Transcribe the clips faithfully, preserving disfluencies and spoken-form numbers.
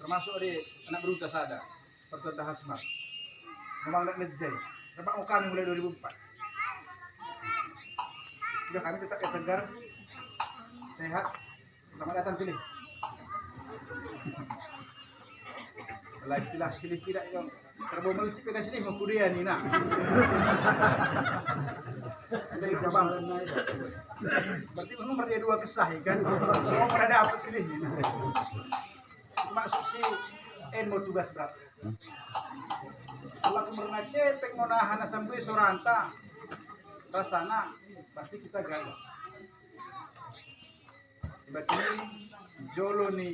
Termasuk ade anak berunta sada, Pertuanta Hasmar. Memang ndak ngejai. Sebab mau kami mulai dua ribu empat. Sudah kami tetap ya tegar, sehat. Selamat datang silih. Lah istilah silih tidak yang terbawa meluncik pada silih mau kudia ni nak. Jadi abang. Berarti memang mereka dua kesah ya kan? Oh, pernah dapat silih ni. Maksud si en mo tugas berat. Kalau aku merna kepeng mo nahan asam gue soranta. Rasana pasti kita gagal. Ibat ini jolo ni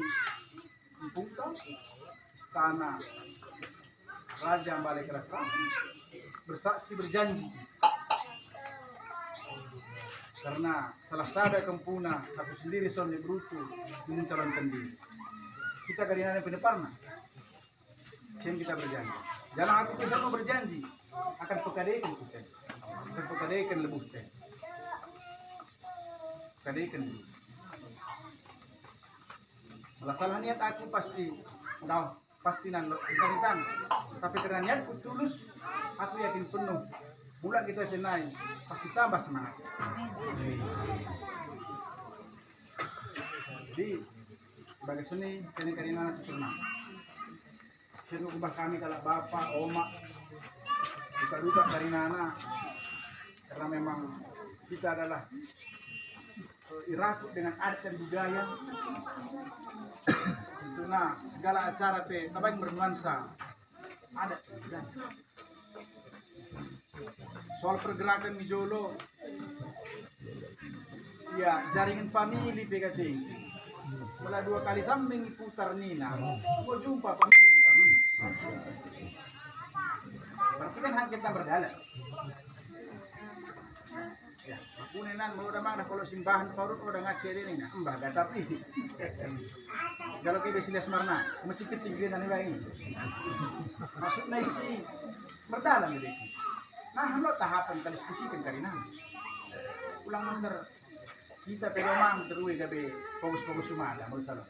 empungta istana Raja Balai Keras bersaksi berjanji. Karena salah sada kempuna, aku sendiri son ni berutu mencalonkan diri. Kita karina ni peneparna. Sen kita berjanji. Janah aku pe mo berjanji akan pekadeken kuten. Akan pekadeken lebuhten. Pekadeken lebuh. Kalau salah niat aku pasti, dah pasti nan lo kita. Tapi karena niatku tulus, aku yakin penuh. Mula kita senai, pasti tambah semangat. Jadi, bagi seni, kene karina tu pernah. Sen kumbah kami kalak bapa, oma, duka-duka karinana. Karena memang kita adalah, eh, irakut dengan adat dan budaya. Tentuna segala acara pe tabaing bernuansa adat dan budaya. Soal pergerakan mi jolo, ya, jaringan famili pe kate. Mula dua kali sambing iputar nina, enggo jumpa famili, famili. Berarti kan hak kita berdalan. Ya, aku nenan mula dah mang dah kalau simbahan parut udah ngace deh nina, embah dah tapi. Kalau kita silas marna, mecik-kecik dia nani bae. Maksudna isi berdalan deh. Nah, lo tahapan tali diskusikan karina. Ulang manter kita pe memang terui gabe fokus-fokus sumada, menurut kalau.